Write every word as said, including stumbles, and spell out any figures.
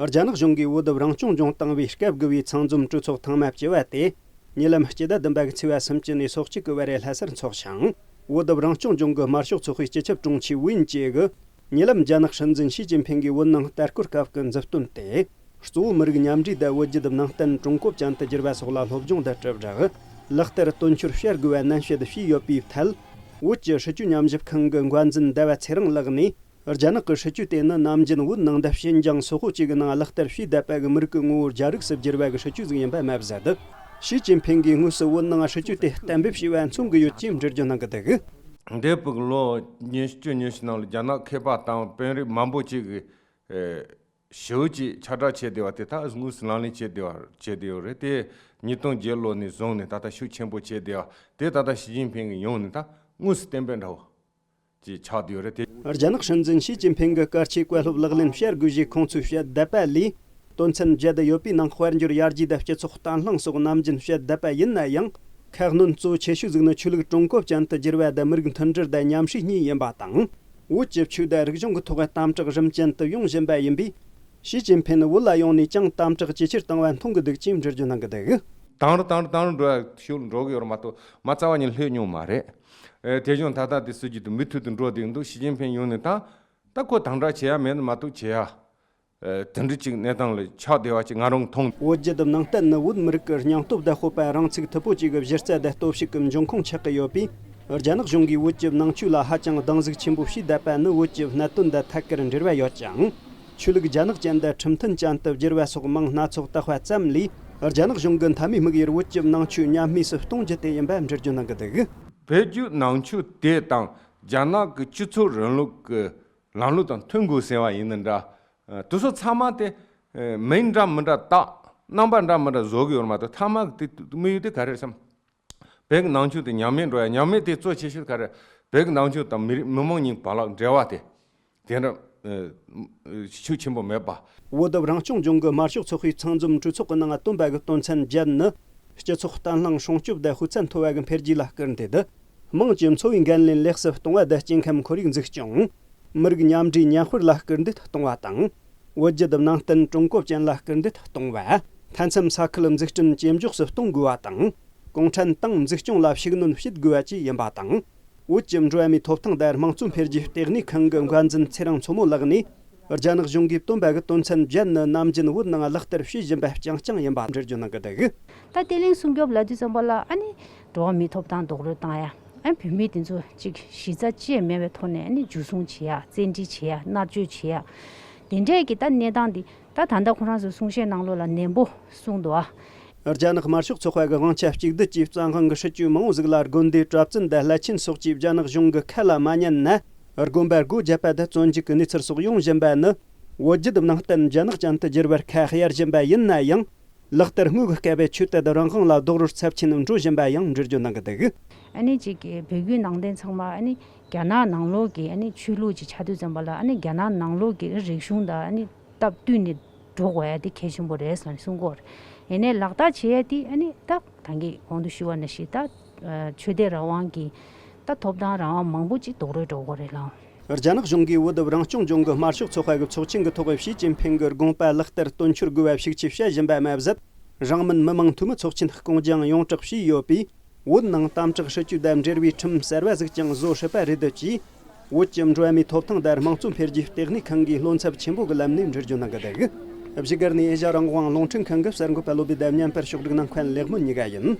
རྒྱ་ནག་གཞུང་གིས་བོད་དབུས་རང་སྐྱོང་ལྗོངས་བཏང་བའི་སྐབས་དགུ་པའི་ཚང་འཛོམས་གྲོས་ཚོགས་ཐེངས་མ་བཅུ་བ་དེ། ཉེ་ལམ་སྤྱི་ཟླ་བདུན་པ་གི་ཚེས་པ་སུམ་ཅུ་ནས་སོ་གཅིག་གི་བར་ལྷ་སར་འཚོགས་ཤིང་། བོད་དབུས་རང་སྐྱོང་ལྗོངས་ཀྱི་དམར་ཤོག་ཚོགས་པའི་སྤྱི་ཁྱབ་དྲུང་ཆེ་ཝུན་ཅེ་གིས། ཉེ་ལམ་རྒྱ་ནག་སྲིད་འཛིན་ཞི་ཅིན་ཕིང་གིས་བོད་ནང་ལྟ་སྐོར་སྐབས་ཀྱི་མཛུབ་སྟོན་དེ། གཙོ་བོ་མི་རིགས་མཉམ་འབྲེལ་དང་བོད་བརྒྱུད་ནང་བསྟན་ཀྲུང་གོ་ཅན་དུ་བསྒྱུར་བ་སོགས་ལ་སློབ་སྦྱོང་དང་གྲུབ་འབྲས། ལག་བསྟར་དོན་འཁྱོལ་བྱ་དགོས་པ་ནན་བཤད་བྱས་ཡོད་པའི་ཐད། བོད་ཀྱི་སྲིད་བྱུས་ཉམས་ཞིབ་ཁང་གི་འགོ་འཛིན་ཟླ་བ་ཚེ་རིང་ལགས་ནས། རྒྱ་ནག་གི་སྲིད་བྱུས་དེ་ནི་ནམ་རྒྱུན་བོད་ནང་དང་ཤིན་ཅང་སོག་པོ་བཅས་ཀྱི་ནང་ལག་བསྟར་བྱས་བསྡད་པ་གི་མི་རིགས་ཀྱི་ངོ་བོ་རྒྱ་རིགས་སུ་བསྒྱུར་བ་གི་སྲིད་བྱུས་ཟིག་ཡིན་པ་མ་ཟད། ཞི་ཅིན་ཕིང་གིས་དངོས་སུ་བོད་ནང་སྲིད་བྱུས་དེ་གཏན་འབེབས་བྱས་པ་མཚོན་གྱི་ཡོད་ཅེས་འགྲེལ་བརྗོད་གནང་གི་འདུག་འདས་པའི་ལོ་ཉི་ཤུ་ཉི་ཤུ་ནང་ལ་རྒྱ་ནག་མཁས་པ་དང་དཔོན་རིགས་མང་པོ་ཅིག་གིས་ཨེ། ཞེ་པོ་ཅིག་ཁྱབ་བསྒྲགས་བྱས་བསྡད་པ་དེ་དག་དངོས་སུ་ལག་ལེན་བྱས་བསྡད་པ་བྱས་བསྡད་ཡོད་རེད་དེ། ཉིས་སྟོང་བརྒྱད་ལོ་ནས་བཟུང་ནས་ད་ལྟ་ཤུགས་ཆེན་པོ་བྱས་བསྡད་པ་དེ་ད་ལྟ་ཞི་ཅིན་ཕིང་གིས་ཡོང་ནས་ད་དངོས་སུ་གཏན་འབེབས་འདྲ་བོ་ཅིག་ཆགས་བསྡད་ཡོད་རེད་དེ། རྒྱ་ནག་སྲིད་འཛིན་ཞི་ཅིན་ཕིང་གི་བཀའ་ཆོས་བཀའ་སློབ་ལག་ལེན་བྱ་དགོས་ཞེས་ཁོང་ཚོས་བཤད་བསྡད་པ་ལས། དོན་ཚན་བརྒྱད་ཡོད་པའི་ནང་དཔལ་འབྱོར་ཡར་རྒྱས་དང་སྤྱི་ཚོགས་བརྟན་ལྷིང་སོགས་ནམ་རྒྱུན་བཤད་བསྡད་པ་ཡིན་ན་ཡང་། ཁ་སྣོན་གཙོ་ཆེ་ཤོས་ཟིག་ནི་ཆོས་ལུགས་ཀྲུང་གོ་ཅན་དུ་བསྒྱུར་བ་དང་མི་རིགས་མཐུན་སྒྲིལ་དང་མཉམ་ཧྲེ་གཉིས་ཡིན་པ་དང་། བོད་ཀྱི་ཆོས་དང་རིག་གཞུང་གི་ཐོག་དམ་དྲག་རིམ་ཅན་དུ་ཡོང་བཞིན་པ་ཡིན་པས། ཞི་ཅིན་ཕིན་བོད་ལ་ཡོང་ནས་ཀྱང་དམ་དྲག་ཇེ་ཆེར་བཏང་བ་མཐོང་གི་འདུག་ཅེས་འགྲེལ་བརྗོད་གནང་གི་འདུག་དང་རུ་དང་རུ་དང་རུ་འགྲོ་ཡ་ཤུལ་འགྲོ་གི་ཡོད་རེད་མ་གཏོགས་མ་རྩ་བ་ཉིད་ལྷོད་མྱོང་མ་རེད། ཨེ། དེ་བཞིན་ད་ལྟ་དེ་སྲིད་ཇུས་དེ་མུ་མཐུད་དུ་འགྲོ་བསྡད་འདུག་ཞི་ཅིན་ཕིན་ཡོང་ནས་ད་ད་ཁོ་དམ་དྲག་བྱེད་ཡ་མེད་ན་མ་གཏོགས་བྱེད་ཡ། ཨེ། དེ་འདྲ་ཅིག་གནས་སྟངས་ལ་ཆགས་བསྡད་པ་ཅིག་ང་རང་མཐོང་། བོད་བརྒྱུད་ནང་བསྟན་ནི་བོད་མི་རིགས་ཀྱི་སྙིང་སྟོབས་དང་སྤོབས་པ་རང་ཚུགས་མཐུ་པོ་བཅས་ཀྱི་གཞི་རྩ་དང་སྟོབས་ཤུགས་ཀྱི་འབྱུང་ཁུངས་ཆགས་ཀྱི་ཡོད་པས། རྒྱ་ནག་གཞུང་གིས་བོད་ཀྱི་ནང་ཆོས་ལ་ཧ་ཅང་སྡང་ཟུག་ཆེན་པོ་བྱས་བསྡད་པ་ནི་བོད་ཀྱི་གནད་དོན་དང་ཐད་ཀར་འབྲེལ་བ་ཡོད་ཅིང་། ཆོས་ལུགས་རྒྱ་ནག་ཅན་དང་ཁྲིམས་མཐུན་ཅན་དུ་བསྒྱུར་བ་སོགས་མིང་སྣ་ཚོགས་བཏགས་པ་ཙམ་ལས། རྒྱ་ནག་གཞུང་གི་མཐའ་མའི་དམིགས་ཡུལ་བོད་ཀྱི་ནང་ཆོས་ཉམས་དམས་སུ་གཏོང་རྒྱུ་དེ་ཡིན་པ་འགྲེལ་བརྗོད་གནང་གི་འདུག་བོད་བརྒྱུད་ནང་ཆོས་དེ་དང་རྒྱ་ནག་གི་སྤྱི་ཚོགས་རིང་ལུགས་ཀྱི་ལམ་ལུགས་དང་མཐུན་དགོས་ཟེར་བ་ཡིན་ན་འདྲ། དེ་ཚོ་ཚང་མ་དེ་མིང་འདྲ་མི་འདྲ་བཏགས། རྣམ་པ་འདྲ་མི་འདྲ་བཟོ་གི་ཡོད་མ་གཏོགས་མཐའ་མ་དེ་དམིགས་ཡུལ་དེ་ག་རེ་རེད་བསམ། བོད་ཀྱི་ནང་ཆོས་དེ་ཉམས་མེད་འགྲོ་ཡ། ཉམས་མེད་དེ་གཙོ་ཆེ་ཤོས་ག་རེ། བོད་ཀྱི་ནང་ཆོས་དང་མི་རིགས་མི་མང་གཉིས་བར་ལ་འབྲེལ་བ་དེ་དེ་འདྲ་ཤུགས་ཆེན་པོ་མེད་པ། བོད་དབུས་རང་སྐྱོང་ལྗོངས་ཀྱི་དམར་ཤོག་ཚོགས་པའི་ཚང་འཛོམས་གྲོས་ཚོགས་ཀྱི་ནང་བཏོན་པ་གི་དོན་ཚན་བརྒྱད་ནི། སྤྱི་ཚོགས་བརྟན་ལྷིང་སྲུང་སྐྱོབ་དང་དཔེ་མཚོན་མཐོ་བ་གི་འཕེལ་རྒྱས་ལ་སྐུལ་འདེད། དམངས་ཀྱི་འཚོ་བའི་འགན་ལེན་ལེགས་སུ་གཏོང་བ་དང་སྐྱེ་ཁམས་ཁོར་ཡུག་འཛུགས་སྐྱོང་། མི་རིགས་མཉམ་འདྲེས་མཉམ་སྤེལ་ལ་སྐུལ་འདེད་གཏོང་བ་དང་། བོད་བརྒྱུད་ནང་བསྟན་ཀྲུང་གོ་ཅན་ལ་སྐུལ་འདེད་གཏོང་བ། མཐའ་མཚམས་ས་ཁུལ་འཛུགས་སྐྲུན་ཇེ་མགྱོགས་སུ་གཏོང་དགོས་པ་དང་། གུང་ཁྲན་ཏང་འཛུགས་སྐྱོང་ལ་ཤུགས་སྣོན་བྱེད་དགོས་པ་བཅས་ཡིན་པ་དང་། བོད་ཀྱི་འགྲོ་བ་མིའི་ཐོབ་ཐང་དང་དམངས་གཙོ་འཕེལ་རྒྱས་ལྟེ་གནས་ཁང་གི་འགོ་འཛིན་ཚེ་རིང་མཚོ་མོ་ལགས་ནས། རྒྱ་ནག་གཞུང་གིས་བཏོན་པ་གི་དོན་ཚན་བརྒྱད་ནི་ནམ་རྒྱུན་བོད་ནང་ལག་བསྟར་བྱེད་བཞིན་པ་རྐྱང་རྐྱང་ཡིན་པ་འགྲེལ་བརྗོད་གནང་གི་འདུག་ད་བརྟན་ལྷིང་སྲུང་སྐྱོབ་ལབ་དུས་ཙམ་པ་ལ་ཨ་ནི་འགྲོ་བ་མིའི་ཐོབ་ཐང་རྡོག་རོལ་བཏང་ཡ། ཨ་ནི་བོད་མི་དེ་ཚོ་གཅིག་གཞི་རྩ་ཅི་ཡང་མེད་པའི་ཐོག་ནས་ཨ་ནི་འཇུ་བཟུང་བྱེད་ཡ། བཙན་ཁྲིད་བྱེད་ཡ། མནར་གཅོད་བྱེད་ཡ། དེ་འདྲས་ཀྱི་ད་གནས་སྟངས་འདི་ད་ད་ལྟ་ཁོ་རང་ཚོའི་གསུང་བཤད་ནང་ལོགས་ལ་ནན་པོ་གསུངས་འདུག་ཨ། རྒྱ་ནག་དམར་ཤོག་ཚོགས་པ་གི་དབང་ཆ་གཅིག་སྡུད་ཀྱིས་བཙན་དབང་གི་སྲིད་ཇུས་མང་བོ་ཟིག་ལ་དགོན་སྡེ་གྲྭ་བཙུན་དང་བླ་ཆེན་སོགས་ཀྱིས་རྒྱ་ནག་གཞུང་གི་ཁ་ལ་མ་ཉན་ན། དགོན་པ་སྒོ་བརྒྱབ་པ་དང་བཙོན་འཇུག་གི་གནས་ཚུལ་སོགས་ཡོང་བཞིན་པ་ནི། བོད་བརྒྱུད་ནང་བསྟན་རྒྱ་ནག་ཅན་དུ་བསྒྱུར་བར་ཁ་གཡར་བཞིན་པ་ཡིན་ན་ཡང་། ལག་བསྟར་དངོས་ཀྱི་སྐབས་ཆོས་དད་རང་དབང་ལ་རྡོག་རོལ་ཚབས་ཆེན་འགྲོ་བཞིན་པ་ཡང་འགྲེལ་བརྗོད་གནང་གི་འདུག་ཨ་ནི་གཅིག་གི་བོད་བརྒྱུད་ནང་བསྟན་ཚང་མ་ཨ་ནི་རྒྱ་ནག་ནང་ལོགས་ཀྱི་ཨ་ནི་ཆོས་ལུགས་ཅིག་ཆགས་དུས་ཙམ་པ་ལ་ཨ་ནི་རྒྱ་ནག་ནང་ལོགས་ཀྱི་རིག་གཞུང་དང་ཨ་ནི་སྟབས་བསྟུན་ནས་འགྲོ་དགོས་ཡ་དེ་གལ་ཆེན་པོ་རེད་ཟེར་ནས་གསུང་གི་ཡོད་རེད། ཡིན་ནའི་ལག་བསྟར་བྱེད་ཡ་དེ་ཨ་ནི་ད་ད་གིན་གོང་དུ་ཞུས་པ་ནང་བཞིན་ད་ཆོས་དད་རང་དབང་གི་ད་ཐོབ་ཐང་རང་དབང་མང་པོ་ཅིག་རྡོག་རོལ་འགྲོ་གི་རེད་ལགས། རྒྱ་ནག་གཞུང་གིས་བོད་དབུས་རང་སྐྱོང་ལྗོངས་ཀྱི་དམར་ཤོག་ཚོགས་པ་གི་ཚོགས་ཆེན་གྱི་ཐོག་ཞི་ཅིན་ཕིང་གི་དགོངས་པ་ལག་བསྟར་དོན་འཁྱོལ་དགོས་པ་ཤུགས་ཆེ་བཤད་བཞིན་པ་མ་ཟད། རང་མིན་མི་མང་འཐུས་མི་ཚོགས་ཆེན་སྐོང་སྦྱང་ཡོངས་གྲགས་བྱས་ཡོད་པས། བོད་ནང་དམ་དྲག་སྲིད་ཇུས་དང་འབྲེལ་བའི་ཁྲིམས་གསར་བ་ཟིག་ཀྱང་བཟོ་སྲིད་པ་རེད་འདོད་ཀྱིས། བོད་ཀྱི་འགྲོ་བ་མིའི་ཐོབ་ཐང་དང་དམངས་གཙོ་འཕེལ་རྒྱས་ལྟེ་གནས་ཁང་གིས་བློ་འཚབ་ཆེན་པོ་གི་ལམ་ནས་འགྲེལ་བརྗོད་གནང་གི་འདུག་བཞུགས་སྒར་ནས་ཨེ་ཤ་རང་དབང་རླུང་འཕྲིན་ཁང་གི་གསར་འགོད་པ་བློ་བདེ་དང་མཉམ་པར་ཕྱོགས་སྒྲིག་གནང་མཁན་ལེགས་སྨོན་གཉིས་ཀ་ཡིན།